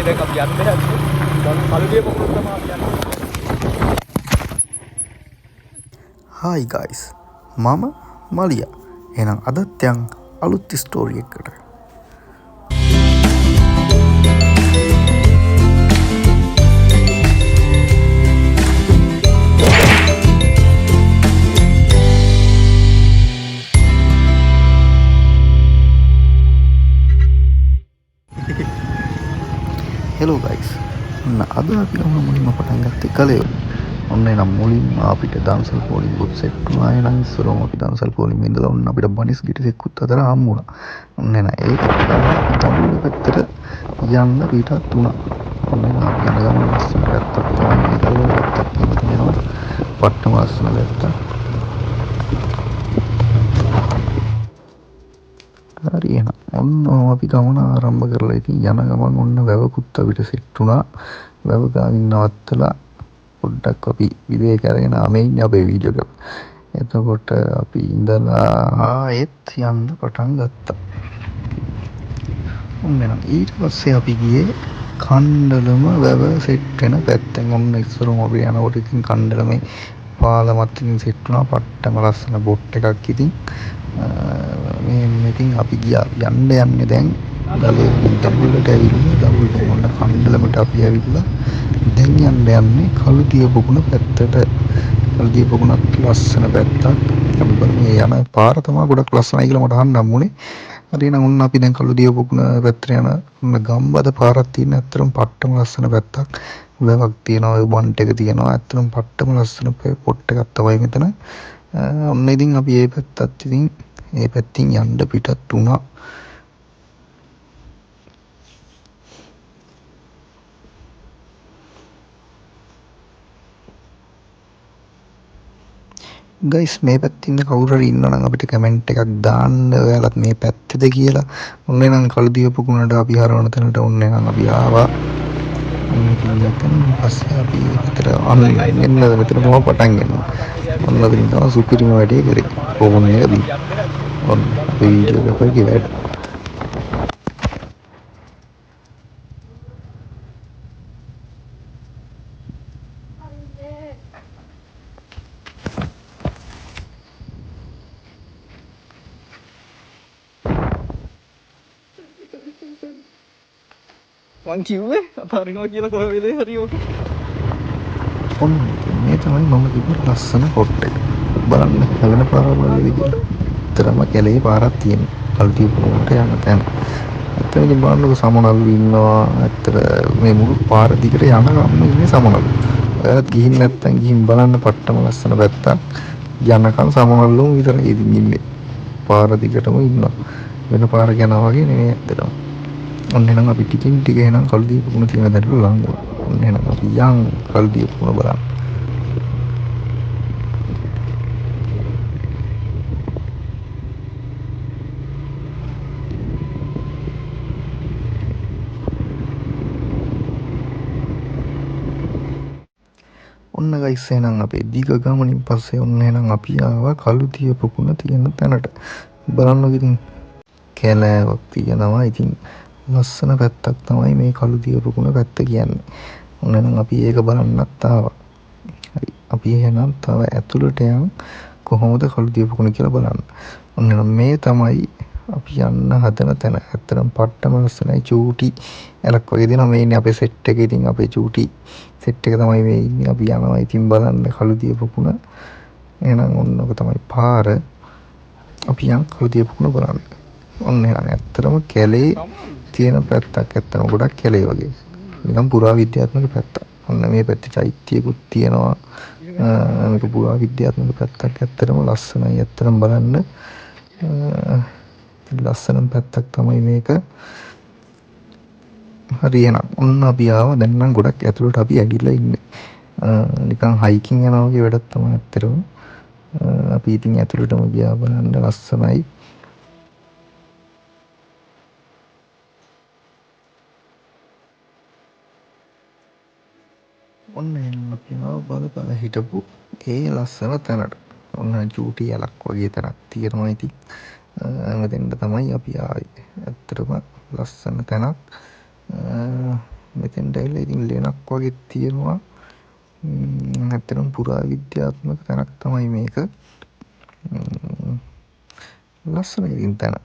තමයි දැන් අපි යන්න යන්නේ. කළුදිය පොකුණට තමයි අපි යන්නේ. හායි ගයිස්, මම මලියා. එහෙනම් අදත් යන් අලුත් ස්ටෝරි එකකට. හෙලෝ ගයිස්, ඔන්න අද අපි ගමන මුලින්ම පටන් ගත්තේ කලේ. ඔන්න එහෙනම් මුලින්ම අපිට දන්සල් පොලින් බොත් සෙට් වුණා. එහෙනම් ඉස්සරවම අපි දන්සල් පොලින් ඉඳලා ඔන්න අපිට බනිස් ගිටසෙක්කුත් අතර හම්බ වුණා. ඔන්න එහෙනම් ඒක තමයි දඹුල්ල පැත්තට යන්න පිටත් වුණා. ඔන්න එහෙනම් අපි යන ගමන ලස්සන පැත්තක් තමයි මේ ගල්වල පැත්තක් එහෙම තියෙනවා. පට්ටම ලස්සන පැත්තක්. හරි එහෙනම් ඔන්න ඔහොම අපි ගමන ආරම්භ කරලා ඉතින් යන ගමන් ඔන්න වැවකුත් අපිට සෙට් වුණා. වැව ගාවින් නවත්තලා පොඩ්ඩක් අපි විවේක අරගෙන ආමේ ඉන්නේ අපේ වීඩියෝ එක. එතකොට අපි ඉඳලා ආයෙත් යන්න පටන් ගත්තා. ඔන්න එහෙනම් ඊට පස්සේ අපි ගියේ කණ්ඩලම වැව සෙට් වෙන පැත්තෙන්. ඔන්න ඉස්සරම අපි යනකොට ඉතින් කණ්ඩලමේ පාලමත් ඉතින් සෙට් වුණා. පට්ටම ලස්සන බොට් එකක් ඉතින්. මේ ඉතින් අපි ගියා යන්න යන්නේ දැන් ගලේ දඹුල්ලට ඇවිල්ලා දඹුල්ලෙන් ඔන්න කණ්ඩලමට අපි ඇවිල්ලා දැන් යන්න යන්නේ කළුදිය පොකුණ පැත්තට. කළුදිය පොකුණත් ලස්සන පැත්තක්. අපි බලමු මේ යන පාර තමයි ගොඩක් ලස්සනයි කියලා මට අහන්න හම්බුනේ. හරි එහෙනම් ඔන්න අපි දැන් කළුදිය පොකුණ පැත්තට යන ඔන්න ගම්බද පාරක් තියෙන. ඇත්තටම පට්ටම ලස්සන පැත්තක්. වැවක් තියෙනවා, ඔය බන්ට් එක තියෙනවා. ඇත්තටම පට්ටම ලස්සන පොට් එකක් තමයි මෙතන. ඔන්න ඉතින් අපි ඒ පැත්තත් ඉතින් ඒ පැත්තෙන් යන්න පිටත් වුණා. ගයිස් මේ පැත්තේ ඉන්න කවුරු හරි ඉන්නවා නම් අපිට කමෙන්ට් එකක් දාන්න ඔයාලත් මේ පැත්තේද කියලා. ඔන්න එහෙනම් කළුදිය පොකුණට අපි හරවන තැනට ඔන්න එහෙනම් අපි ආවා. ඔන්න ඉතින් දැන් පස්සේ අපි මෙතන අන්න එන්න මෙතන කොහොම පටන් ගන්නවා. ඔන්න ඉතින් තමයි සුපිරිම වැඩේ කරේ. ෆෝන් එක දී. ඔන්න අපේ වීඩියෝ එක අපේ වැඩ. මං කිව්වේ අතාරිනවා කියලා කොයි වෙලේ හරි ඕක. ඔන්න ඉතින් මේ තමයි මම කිව්ව ලස්සන පොට් එක. බලන්න හැලෙන පාරවල් වගේ කියලා. ඇත්තටම කැලේ පාරක් තියෙනවා. කළුදිය පොකුණට යන තැන. ඇත්තටම ඉතින් බලන්නකො සමනල්ලු ඉන්නවා. ඇත්තට මේ මුළු පාර දිගට යනකම්ම ඉන්නේ සමනල්ලු. ඔයාලත් ගිහින් නැත්තම් ගිහින් බලන්න පට්ටම ලස්සන පැත්තක්. යනකම් සමනල්ලුම විතරයි ඉතින් ඉන්නේ. පාර දිගටම ඉන්නවා. වෙන පාරක යනවා වගේ නෙමෙයි ඇත්තටම. ඔන්න එහෙනම් අපි ටිකින් ටික එහෙනම් කළුදිය පොකුණ තියෙන තැනට ලං වුණා. ඔන්න එහෙනම් අපි යන් කළුදිය පොකුණ බලන්න. ඔන්න ගයිස් එහෙනම් අපේ දිග ගමනින් පස්සේ ඔන්න එහෙනම් අපි ආවා කළුදිය පොකුණ තියෙන තැනට. බලන්නකො ඉතින් කැලෑවක් තියෙනවා. ඉතින් ලස්සන පැත්තක් තමයි මේ කළුදිය පොකුණ පැත්ත කියන්නේ. ඔන්න එහෙනම් අපි ඒක බලන්නත් ආවා. හරි අපි එහෙනම් තව ඇතුළට යන් කොහොමද කළුදිය පොකුණ කියලා බලන්න. ඔන්න එහෙනම් මේ තමයි අපි යන්න හදන තැන. ඇත්තටම පට්ටම ලස්සනයි. චූටි ඇලක් වගේ තියෙනවා. මේ ඉන්නේ අපේ සෙට් එක. ඉතින් අපේ චූටි සෙට් එක තමයි මේ ඉන්නේ. අපි යනවා ඉතින් බලන්න කළුදිය පොකුණ. එහෙනම් ඔන්න ඔක තමයි පාර. අපි යන් කළුදිය පොකුණ බලන්න. ඔන්න එහෙනම් ඇත්තටම කැලේ තියෙන පැත්තක්. ඇත්තටම ගොඩක් කැලේ වගේ. නිකන් පුරාවිද්‍යාත්මක පැත්තක්. ඔන්න මේ පැත්තේ චෛත්‍යකුත් තියෙනවා. මේක පුරාවිද්‍යාත්මක පැත්තක්. ඇත්තටම ලස්සනයි. ඇත්තටම බලන්න. ලස්සනම පැත්තක් තමයි මේක. හරි එහෙනම් ඔන්න අපි ආවා. දැන් නම් ගොඩක් ඇතුළට අපි ඇවිල්ලා ඉන්නේ. නිකන් හයිකින් යනවා වගේ වැඩක් තමයි ඇත්තටම. අපි ඉතින් ඇතුළටම ගියා බලන්න ලස්සනයි. ඔන්න එහෙනම් අපි ආවා බල බල හිටපු ඒ ලස්සන තැනට. ඔන්න චූටි ඇලක් වගේ තැනක් තියෙනවා ඉතින්. මෙතෙන්ට තමයි අපි ආවේ. ඇත්තටම ලස්සන තැනක්. මෙතෙන්ට ඇවිල්ලා ඉතින් ලෙනක් වගේ තියෙනවා. ඇත්තටම පුරාවිද්‍යාත්මක තැනක් තමයි මේක. ලස්සනයි ඉතින් තැන.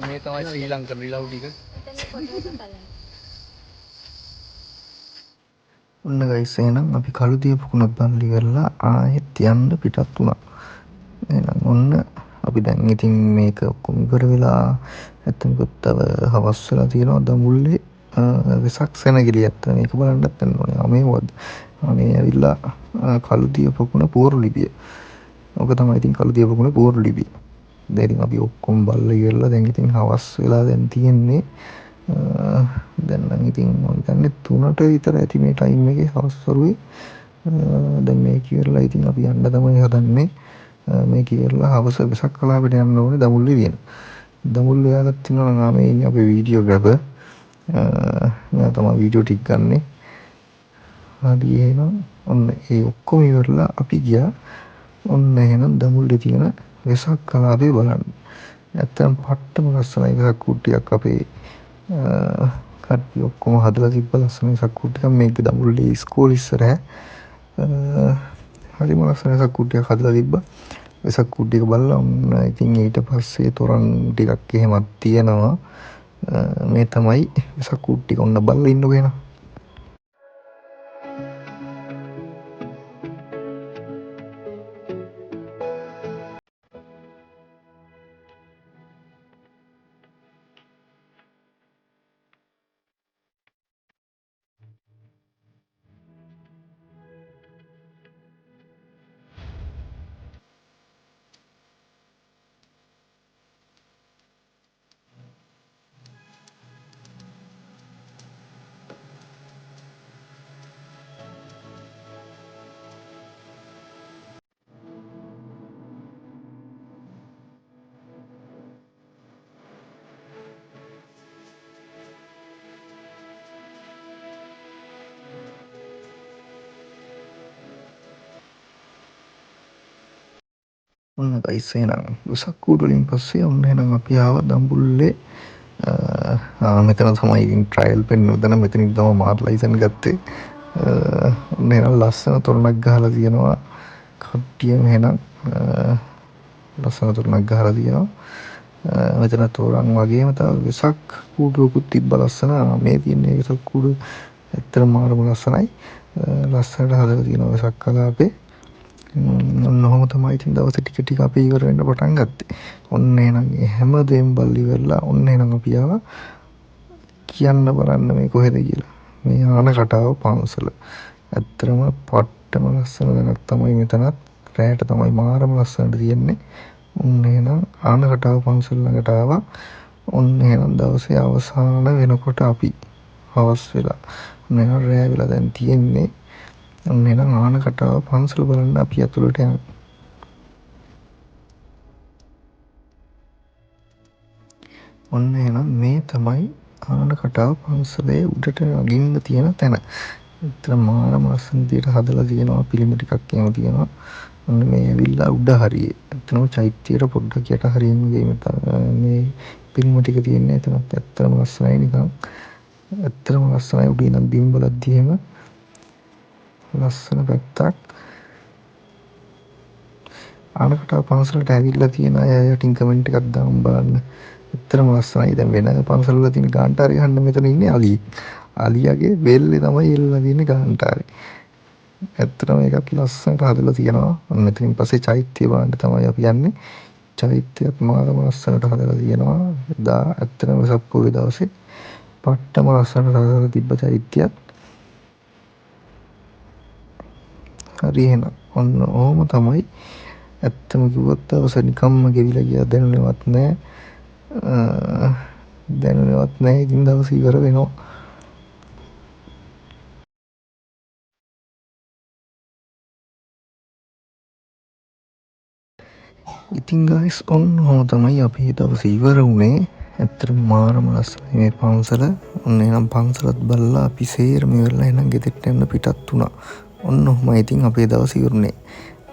මේ තමයි ශ්‍රී ලංකන් රිලව් ටික. ඔන්න ගයිස්, එහෙනම් අපි කළුදිය පොකුණත් බලලා ඉවරලා ආයෙත් යන්න පිටත් වුණා. එහෙනම් ඔන්න අපි දැන් ඉතින් මේක ඔක්කොම ඉවර වෙලා ඇත්තටම තව හවස් වෙලා තියෙනවා දඹුල්ලේ වෙසක් සෙනගිරිය. ඇත්තට මේක බලන්නත් යන්න ඕනේ. මේ මොකද්ද? මේ ඇවිල්ලා කළුදිය පොකුණ පුවරු ලිපිය. ඔක තමයි ඉතින් කළුදිය පොකුණ පුවරු ලිපිය. දැන් ඉතින් අපි ඔක්කොම බලලා ඉවරලා දැන් ඉතින් හවස් වෙලා දැන් තියෙන්නේ. දැන් නම් ඉතින් මං හිතන්නේ 3ට විතර ඇති මේ ටයිම් එකේ හවස් වරුවේ. දැන් මේක ඉවරලා ඉතින් අපි යන්න තමයි හදන්නේ. මේක ඉවරලා හවස වෙසක් කලාපෙට යන්න ඕනේ දඹුල්ලේ තියෙන. දඹුල්ලේ ඔයාලත් ඉන්නවා නම් මේ ඉන්නේ අපේ වීඩියෝග්‍රැෆර්. මෙයා තමයි වීඩියෝ ටික ගන්නෙ. හරි, එහෙනම් ඔන්න ඒ ඔක්කොම ඉවරලා අපි ගියා. ඔන්න එහෙනම් දඹුල්ලේ තියෙන වෙසක් කලාපේ බලන්න. ඇත්තටම පට්ටම ලස්සනයි වෙසක් කුට්ටියක් අපේ කට්ටිය ඔක්කොම හදලා තිබ්බ ලස්සන වෙසක් කුට්ටියක්. මේක දඹුල්ලේ ඉස්කෝලේ ඉස්සරහ. හරිම ලස්සන වෙසක් කුට්ටියක් හදලා තිබ්බා. වෙසක් කුට්ටියක බලලා ඔන්න ඉතින් ඊට පස්සේ තොරන් ටිකක් එහෙමත් තියෙනවා. මේ තමයි වෙසක් කුට්ටික. ඔන්න බලලා ඉන්නකෝ එහෙනම්. ඔන්න ගයිස්, එහෙනම් වෙසක් කූඩු වලින් පස්සේ ඔන්න එහෙනම් අපි ආවා දඹුල්ලේ. මෙතන තමයි ඉතින් ට්‍රයල් පෙන්වන තැන. මෙතනින් තමයි මාත් ලයිසන් ගත්තේ. ඔන්න එහෙනම් ලස්සන තොරණක් ගහලා තියෙනවා කට්ටියම. එහෙනම් ලස්සන තොරණක් ගහලා තියෙනවා. මෙතන තොරන් වගේම තව වෙසක් කූඩුවකුත් තිබ්බ ලස්සන. මේ තියෙන්නේ වෙසක් කූඩුව. ඇත්තටම මාරම ලස්සනයි. ලස්සනට හදලා තියෙනවා වෙසක් කලාපේ. ඔන්න ඔහොම තමයි ඉතින් දවස් ටික ටික අපි ඉවර වෙන්න පටන් ගත්තේ. ඔන්න එහෙනම් ඒ හැම දෙයක්ම බලලා ඉවරලා ඔන්න එහෙනම් අපි ආවා කියන්න බලන්න මේ කොහෙද කියලා. මේ ආනකටාව පන්සල. ඇත්තටම පට්ටම ලස්සන තැනක් තමයි මෙතනත්. රැයට තමයි මාරම ලස්සනට තියෙන්නේ. ඔන්න එහෙනම් ආනකටාව පන්සල ළඟට ආවා. ඔන්න එහෙනම් දවසේ අවසාන වෙනකොට අපි හවස් වෙලා. ඔන්න එහෙනම් රැය වෙලා දැන් තියෙන්නේ. ඔන්න එහෙනම් ආනකටාව පන්සල බලන්න අපි ඇතුළට යමු. ඔන්න එහෙනම් මේ තමයි ආනකටාව පන්සලේ උඩට නගින්න තියෙන තැන. ඇත්තට මාරම ලස්සන විදියට හදලා තියෙනවා. පිළිම ටිකක් එහෙම තියෙනවා. ඔන්න මේ ඇවිල්ලා උඩ හරියේ. ඇත්තටම චෛත්‍යයට පොඩ්ඩක් යට හරියෙන් වගේ මේ පිළිම ටික තියෙන්නේ. එතනත් ඇත්තටම ලස්සනයි නිකන්. ඇත්තටම ලස්සනයි උඩ ඉඳන් බිම් බලද්දි එහෙම ලස්සන පැත්තක්. ආනකටාව පන්සලට ඇවිල්ලා තියෙන අය යටින් කමෙන්ට් එකක් දාන්න බලන්න. ඇත්තටම ලස්සනයි. දැන් වෙන පන්සල් වල තියෙන ගාන්ටාරේ ගහන්න මෙතන ඉන්නේ අලියෙක්. අලියාගේ බෙල්ලේ තමයි එල්ලලා තියෙන්නේ ගාන්ටාරේ. ඇත්තටම ඒකත් ලස්සනට හදලා තියෙනවා. ඔන්න එතනින් පස්සේ චෛත්‍ය බලන්න තමයි අපි යන්නේ. චෛත්‍යයත් මාරම ලස්සනට හදලා තියෙනවා. එදා ඇත්තටම වෙසක් පොහොය දවසේ පට්ටම ලස්සනට හදලා තිබ්බ චෛත්‍යයත්. හරි එහෙනම් ඔන්න ඔහොම තමයි ඇත්තම කිව්වොත් දවස නිකම්ම ගෙවිලා ගියා. දැනුනේවත් නෑ. දැනුනේවත් නෑ. ඉතින් දවස ඉවර වෙනවා. ඉතින් ගයිස් ඔන්න ඔහොම තමයි අපේ දවස ඉවර වුණේ. ඇත්තටම මාරම ලස්සනයි මේ පන්සල. ඔන්න එහෙනම් පන්සලත් බලලා අපි සේරම ඉවරලා එහෙනම් ගෙදරට යන්න පිටත් වුණා. ඔන්න ඔහොමයි ඉතින් අපේ දවස ඉවරුනේ.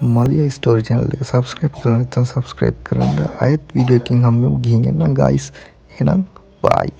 මලියා ස්ටෝරි චැනල් එක සබ්ස්ක්‍රයිබ් කරලා නැත්නම් සබ්ස්ක්‍රයිබ් කරන්න. ආයෙත් වීඩියෝ එකකින් හම්බෙමු. ගිහින් එන්නම් ගයිස්. එහෙනම් බයි.